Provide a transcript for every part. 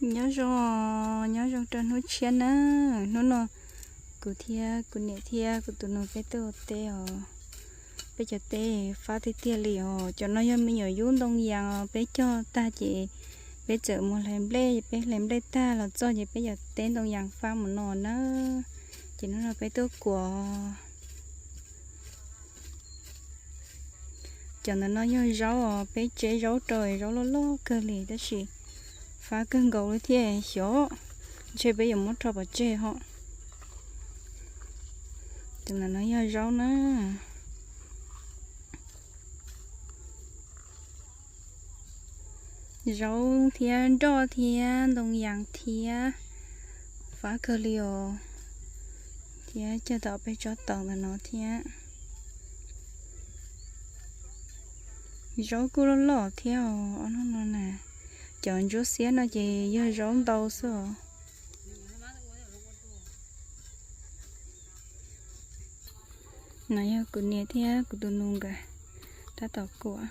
Nyob zoo, nyob zoo rau hnub tshiab na. Hnub no kuv thiab kuv niam thiab kuv tus nus peb tuaj ua teb os. Peb cov teb fab tiag tiag li os. Cov no yog me nyuam yub ntoo yas os, peb cog tag ces peb txawm mus hlais nplej, peb hlais nplej tag los txog ces peb cov teb ntoo yas fab mus no na. Ces hnub no peb tuaj kuas. Cov ntawm no yog zaub os, peb tseb zaub rau, zaub loj loj kawg li tab sis fab kawg nkaus li thiab xyov, ntshe peb yuav muab rho pov tseg ho. Cov ntawm no yog zaub na. Zaub thiab nroj thiab ntoo yas thiab, fab kawg li os. Thiab cog tom peb tsob taus ntawm no thiab. Zaub kuj loj loj thiab os, ob no no na. Cov ntsuab xiab no ces yog zaub ntau xwb os. No yog kuv niam thiab kuv tus nus nkawd tab tom kuam.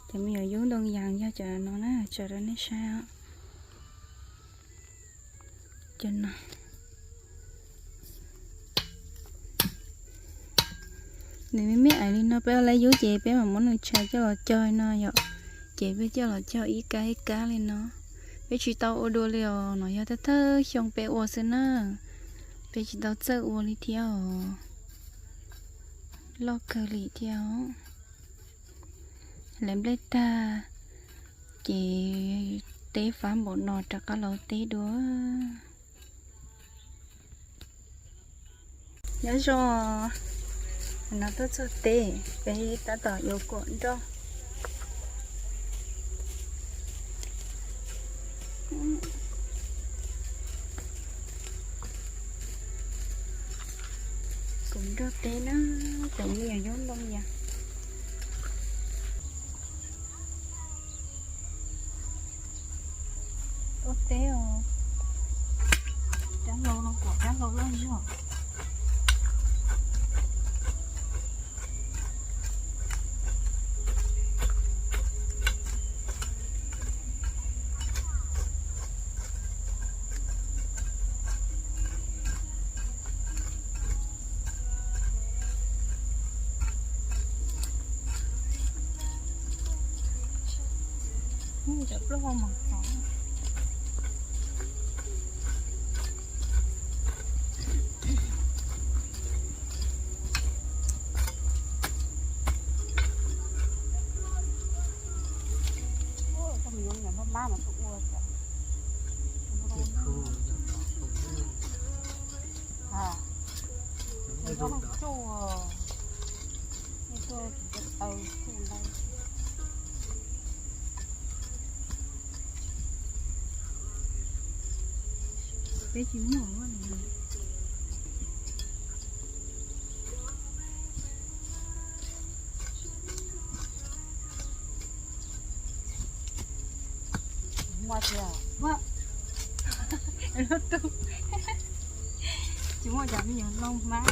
Cov me nyuam yub ntoo yas yog cov no na, tso rau nej saib os. Cov no. Nws me me ais li no peb ua lawv yub ces peb mam muab nws tshais coj los cog no yom. Ces peb coj los cog ib kab ib kab li no. Peb tsis tau ua dua li os, no yog thawj thawj xyoo peb ua xwb na. Peb tsis tau txawj ua li thiab os. Loj kawg li thiab os. Hlais nplej tag ces teb fab npaum no rov qab los teb dua. Nyob zoo, no tuaj txog teb, peb tab tom yuav kuam nroj. Kuam nroj teb na, kuam me nyuam yub ntoo yas. Tuaj teb os, rab hlau no kuam rab hlau loj zog. Cov plaub hau mos txos. Koj mus yuav me nyuam nplooj mab mas tuaj ua. Peb tsis muaj. Muaj tiag. Tsis muaj cov me nyuam nplooj hmab,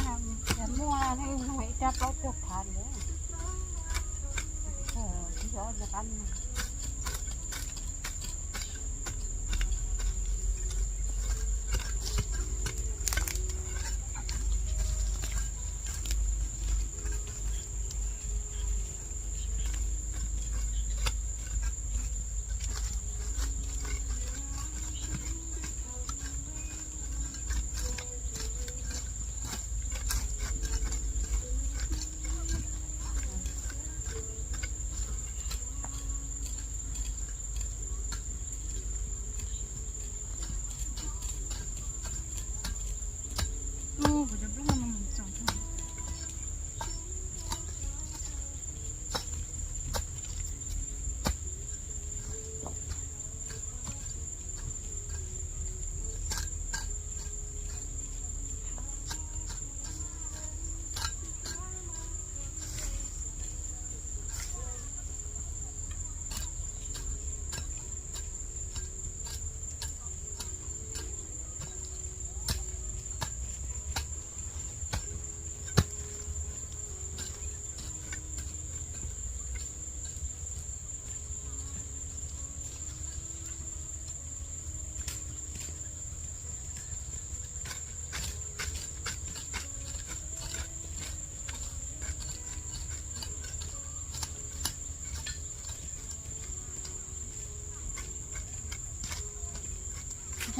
muaj ib rab plaub cuag phav li.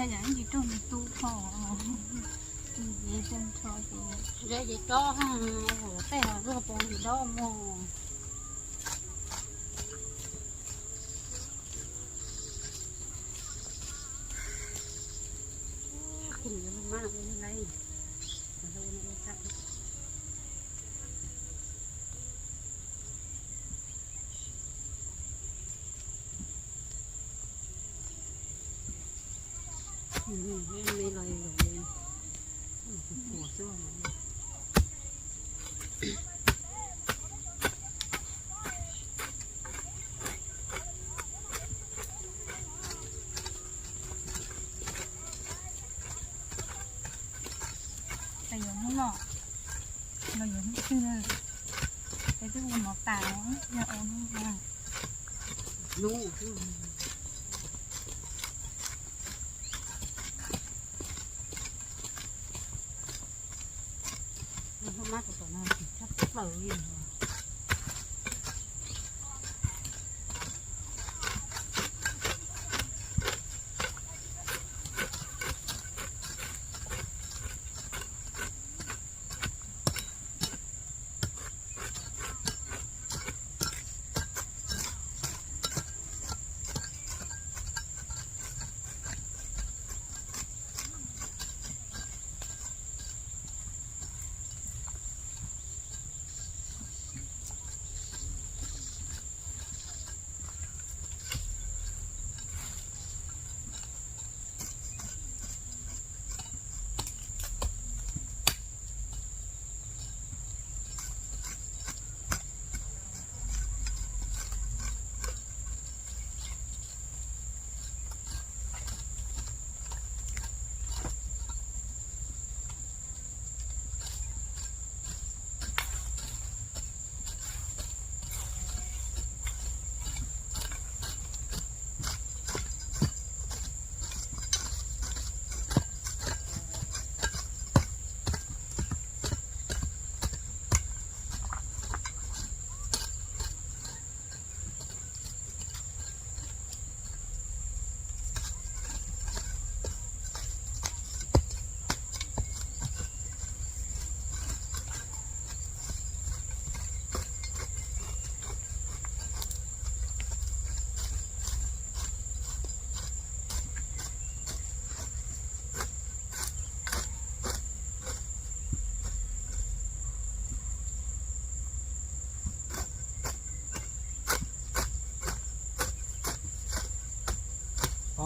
Yam ib ntsis raug ntsis tu ho, ces tso nrho ces zeb ces tsob tej ho luag pov ntsis dob mog. Yuav hnub no los yuav hnub twg, es twb ua mov tas, yog ua hnub no.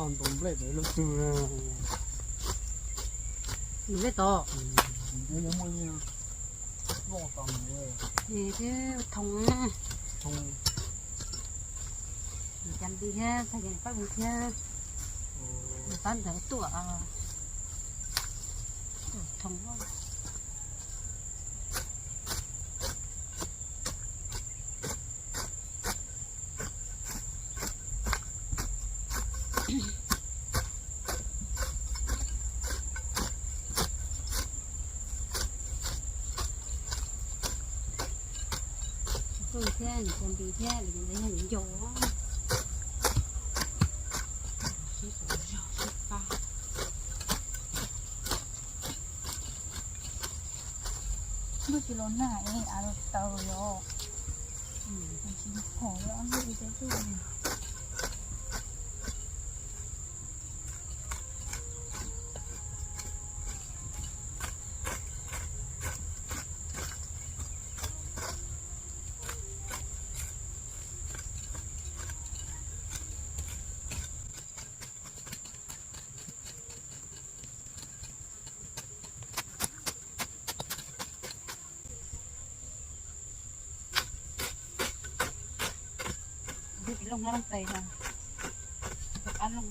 Ntoo nplej tawm lub tug. Nplej tod. Thoo. Cas nti thiab, tag ces pab thiab. Pab ntawd tuaj. Thoo. Tuaj thiab, nws cia nti thiab, nws cia nti thiab, nws ncau. Sib zog sib pab. Ntuj tsis los nag es av los taws os. Tsis pom os, ntuj tsis tau tuaj. Looj hab looj tes no, qab looj.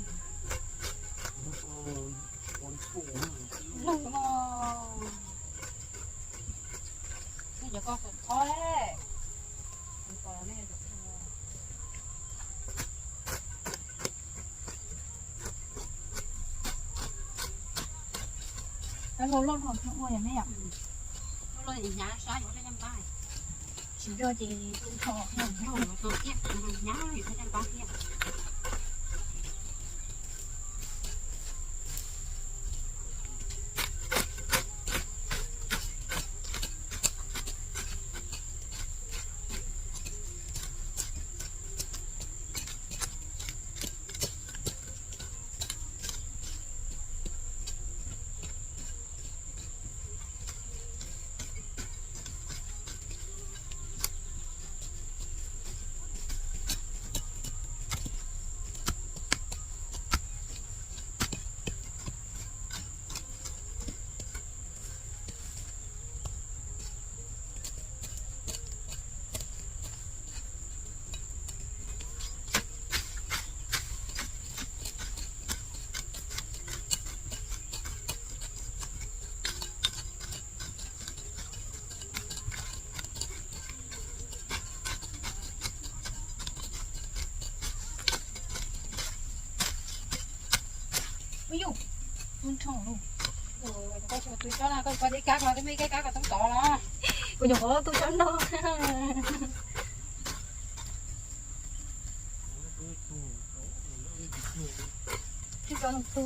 Looj no, nej cov ko txhob, nej. Lau loj no tsis ua yom, me yom. Lau loj hnyav sab yuav peb caj npab. Tsis yog ces tus tho hnyav yuav peb caj npab thiab. Yus, tu nrho lawm. Koj tsis tu tsob no, koj koj tib kab ko, twb muaj ib kab kab ko toob tod los. Kuv nyuam qhuav tu tsob no. Tsis tsob no tu.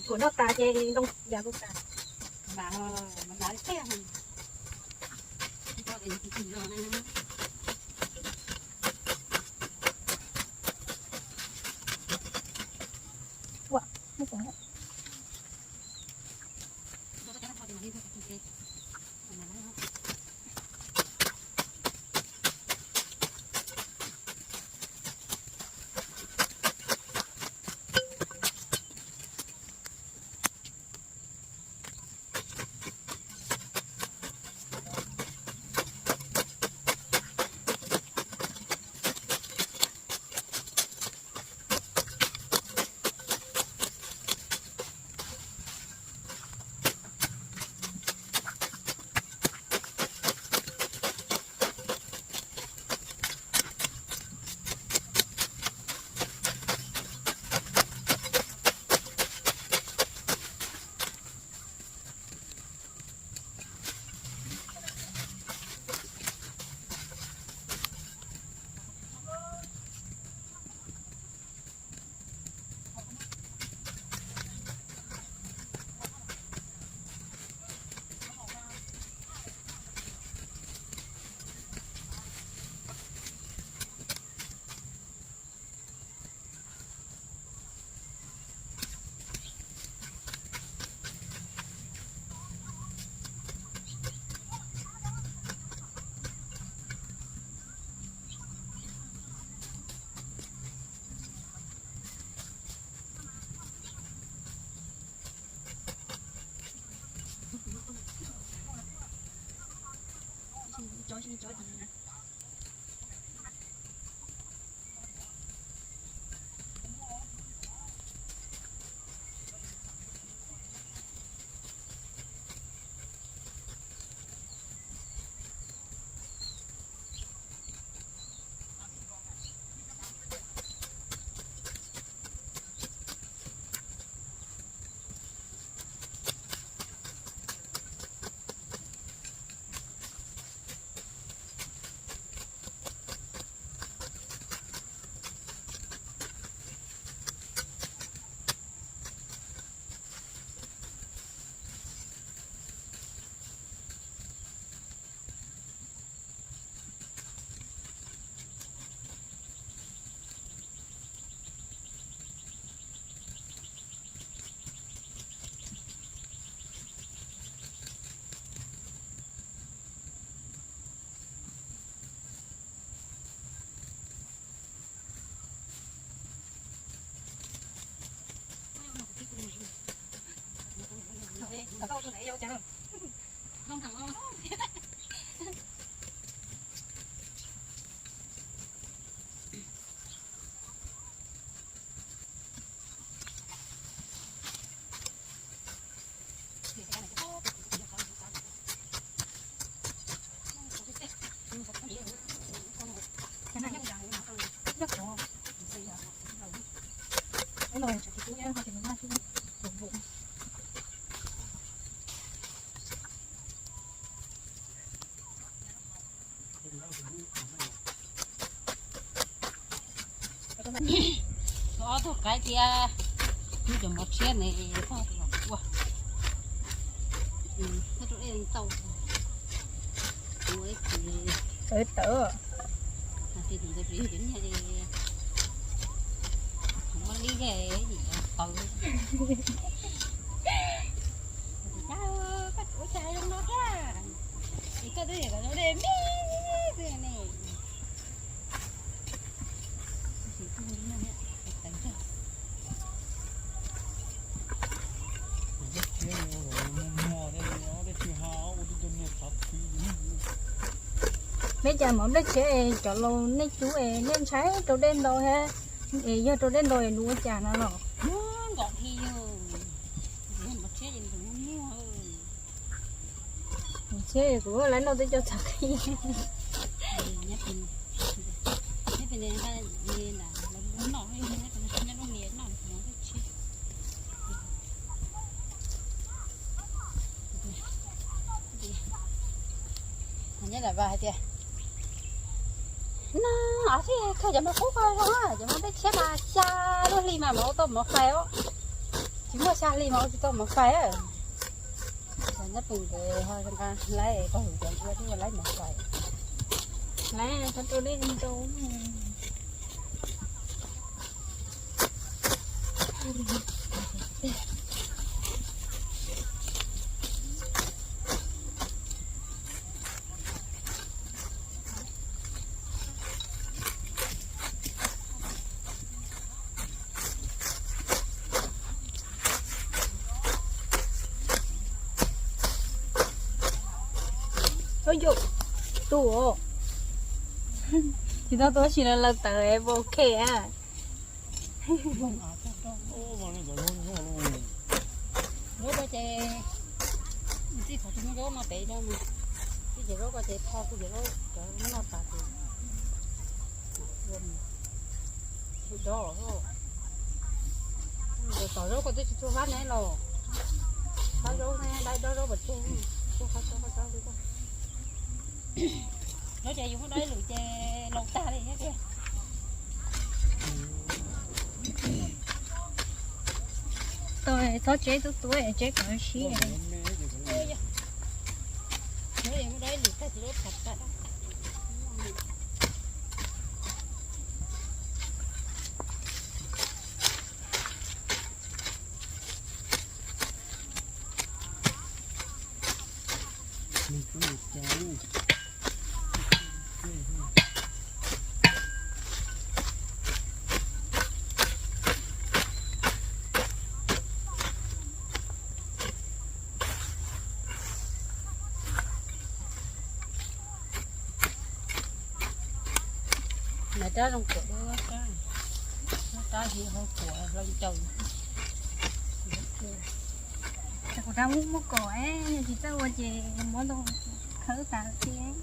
Kuv noj tas ces ntoo yas kuv tas. Ua, muaj cov Ob tug qaib thiab, cov mov tshiab ne, txog los ua. Thaj rau ej tau. Tawv tawv. Muaj li tawv. Koj ua cas zoo no thiab? Es koj twb yog kom zoo dej me twg ne. Neb cas mov nplej tshiab es cov laus nej cub es nej ntshai rau dej ntau thiab, es yog rau dej ntau es nws ua cas no los? Nkom li yog, yog mov tshiab es nws muaj muag. Ntshe kuv laiv noj twb cov txhav qhi. Nyob lam vas hais tias, no, ob txhij khaws cov mov qub ko zoo, cov mov nplej tshiab mas xya lub hli mas ua tau mov fais os. Tsis muaj xya hli mas ua tsis tau mov fais. Nyob pem nkawd ho nqa laib, pog hwm cov ua thiab ua laib mov fais. Laib txhob rau dej ntau. Ub yus, tu, tsis tau tu tab sis lawv tawm es ok a. Zaub ko ces txij thaum tus zaub no pem rau mus, txij cov zaub ko ces tho kuv cov zaub cov no tas tus. Ua mus, ua dog, tom zaub ko twb tsis tshua vab ne los. Vab zaub ne, dab zaub puas tsuag, tsuag qhov tsuag qhov tsuag li ko. Zaub ces yus muab dab lwm ces laus tag li thiab tiag. Tau, txhob tseb tub tub, tseb kom siab. Rab zoo kuam, rab, rab hiv hauv kuam hlau ncaus. Kuv rab muaj muaj kaum es yog tsis txawj ua ces muab ntoo khawb tas thiab.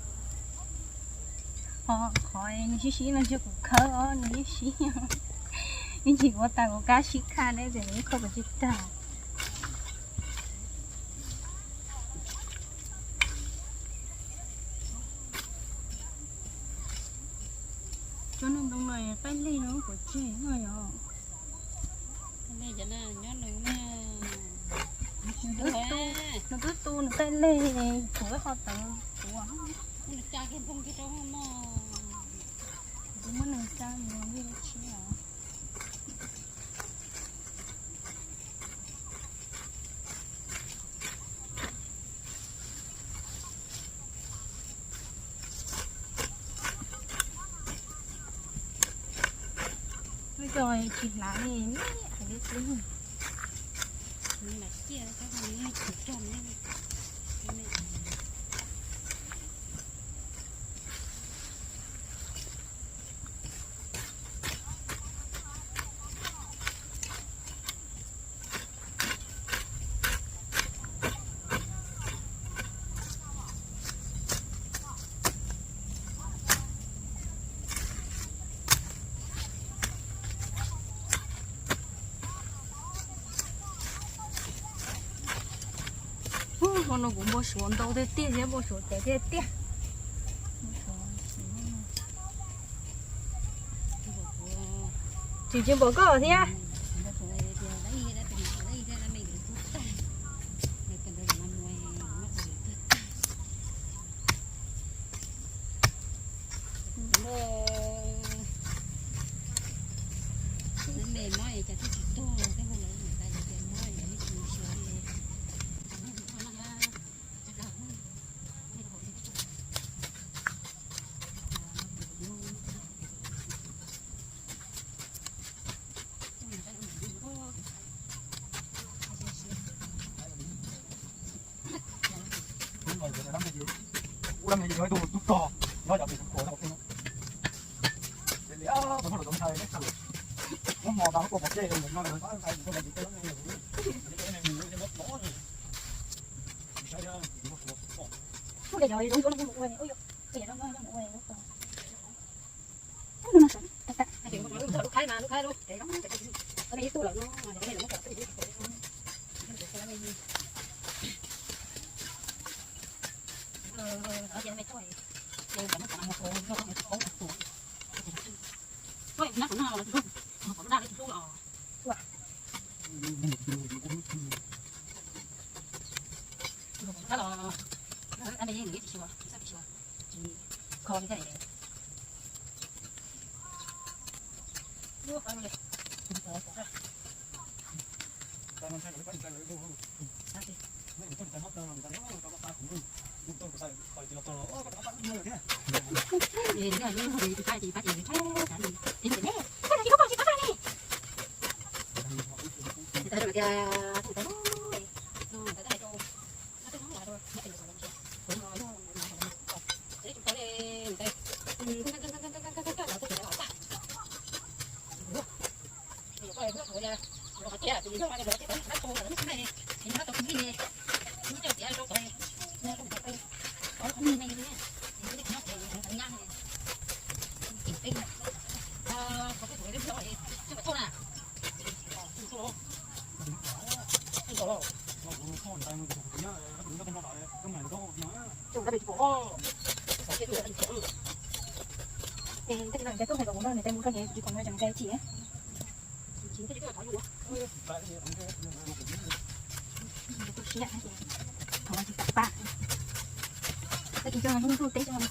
Ho qhov nws sib sib no ntshe kuv khawb os, nws yeej sib. Ib ntsis ua tas kuv kab sib khaj ne ces nws yeej khawb kuv tsis tag. Cov neeg ntoo no qaij leg no puas tseg no yog? Nws twb tu nws qaij leg kuv ho tawv kuv. Kuv muab nws xa mus li tshiab os. Lub co tsis hlav li, hais li xwb. Ub, hmo no kuv npau suav ntau tiag tiag thiab npau suav caiv tiag tiag. Tsis tsis npaum koj thiab.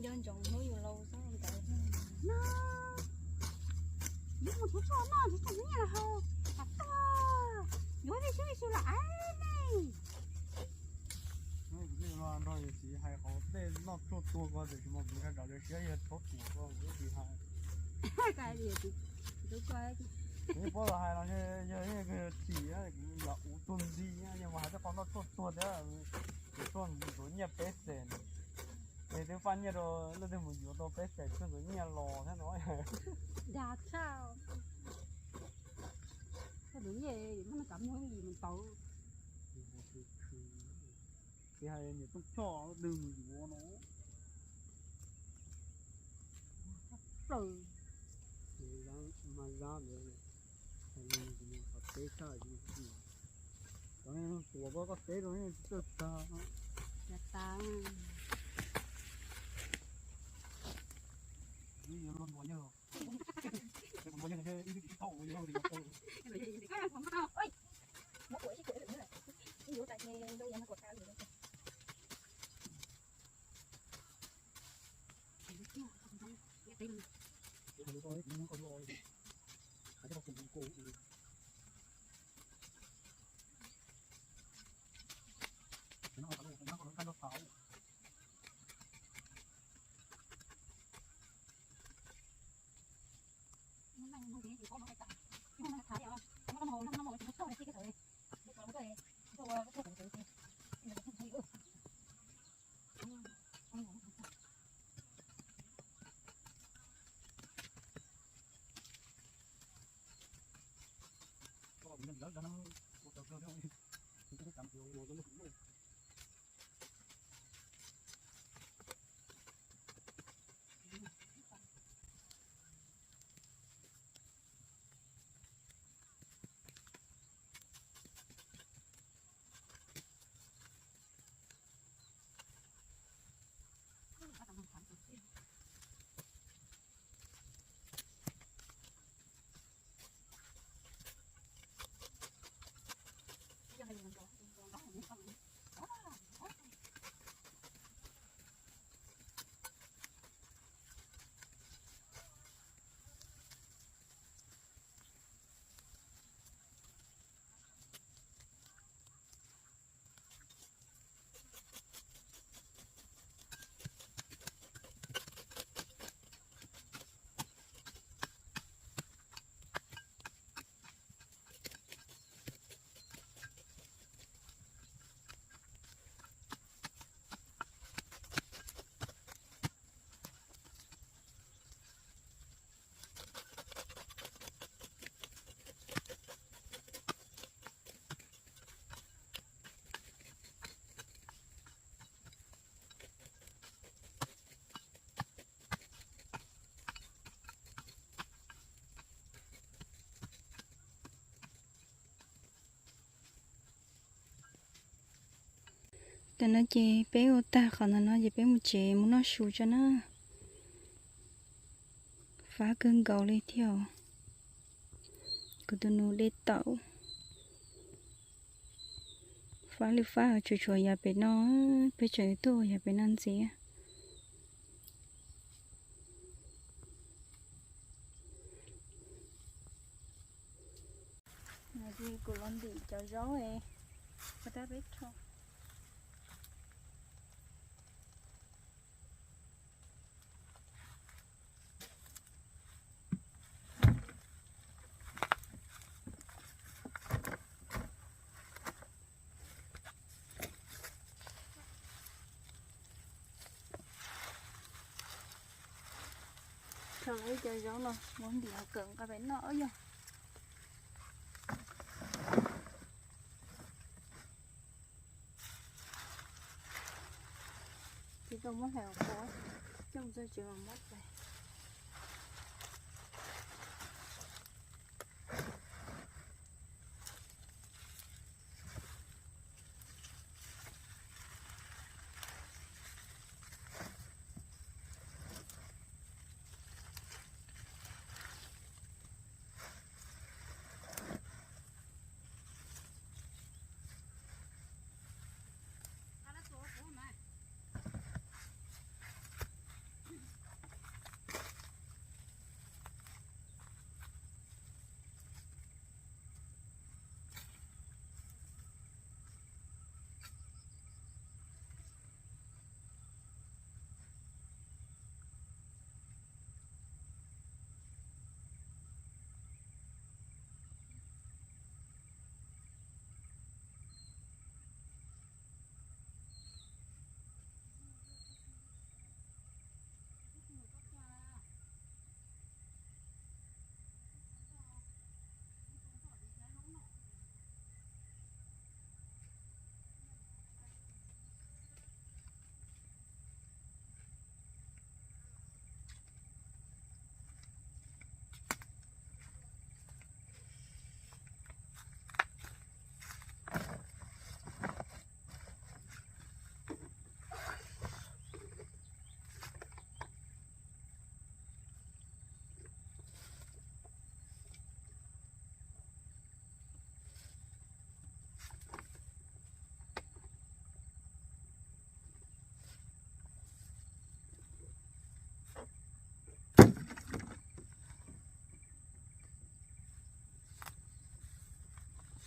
Nco ntsoov hnub yus laus txhob ua ntawd no. Mus tshuav tshuaj noj, tshuav tshuaj nyiaj los haus, tas tuag, yuav vij sib vij sib los aiv ne. Kuv tej no nrog yawg txiv hais qhov tej noj tshuaj tuag ko tiam sis mas kuv nrog rau lawv siab yawg txhob tuam ko kuv tsis hais. Kuv paub los hais no yawg yeej thim, kuv yog ua tuag nti, yog mas hais tej qhov noj tshuaj tuag thiab, tshuaj ntxuav nyiaj peb xees, es twb faj nyiaj rau leej twg mus yuav tau peb xees tshuaj ntxuav nyiaj los thiab no. Dag tshaj. Koj tus nyiaj muab noj kav muag ib yim mus tau. Tsis hais niam Tooj Choj leej twg mus yuav no. Plaws. Mas zab ntawd, qhov teb tshaj, tuav koj koj teb rau tsis txawj tag. Yuav luag ntuas yawg. Tam no ces peb ua tag qhov ntawm no ces peb mus tsev mus noj su tso na. Fab kawg nkaus li thiab. Kuv tus nus de taum. Fab li fab, tshuav tshuav yav pem no, peb tseem tuaj yav pem no ntxiv. Kuv los ntim cov zaub, ua rab peb rho. Rho lawm ib co zaub no muab ntim kawm nqa pem noj yog. Ces tau muab hlais qhuav coj mus txog tsev mas muab hlais.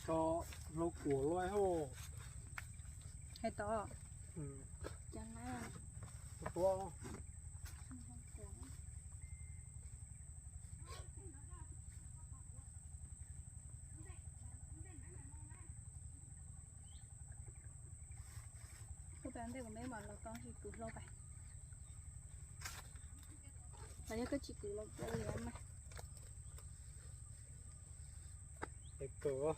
Tso hlau kuam los hos. Hais tod. Tua. Koj pab ntej kuv me mam los tau tsis kwv hlau pais. Los yog koj tsis kwv los kuv li mas. Koj es koj.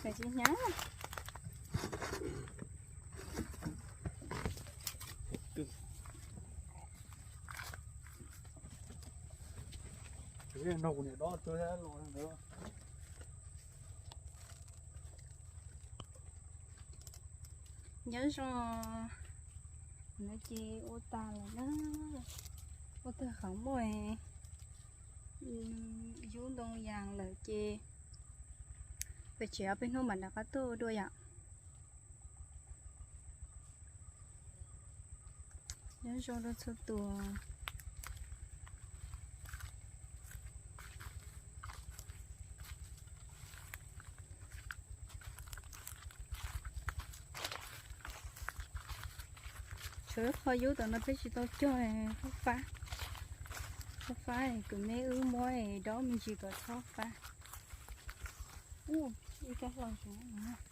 Koj tsis hnyav. Nrog kuv niam dob tua los ntawd. Nyob zoo, no ces ua tag lawm na, ua tag qhov muaj yub ntoo yas lawm ces peb tsev ob peb hnub mam rov qab tuaj ua dua yom. Nyob zoo rau txhua tus. Tshuav ib qho yub tom no peb tsis tau cog, fab fab, fab fab, kuv me wb muab dob me ntsis kom txhob fab. Ib kab hlau zoo.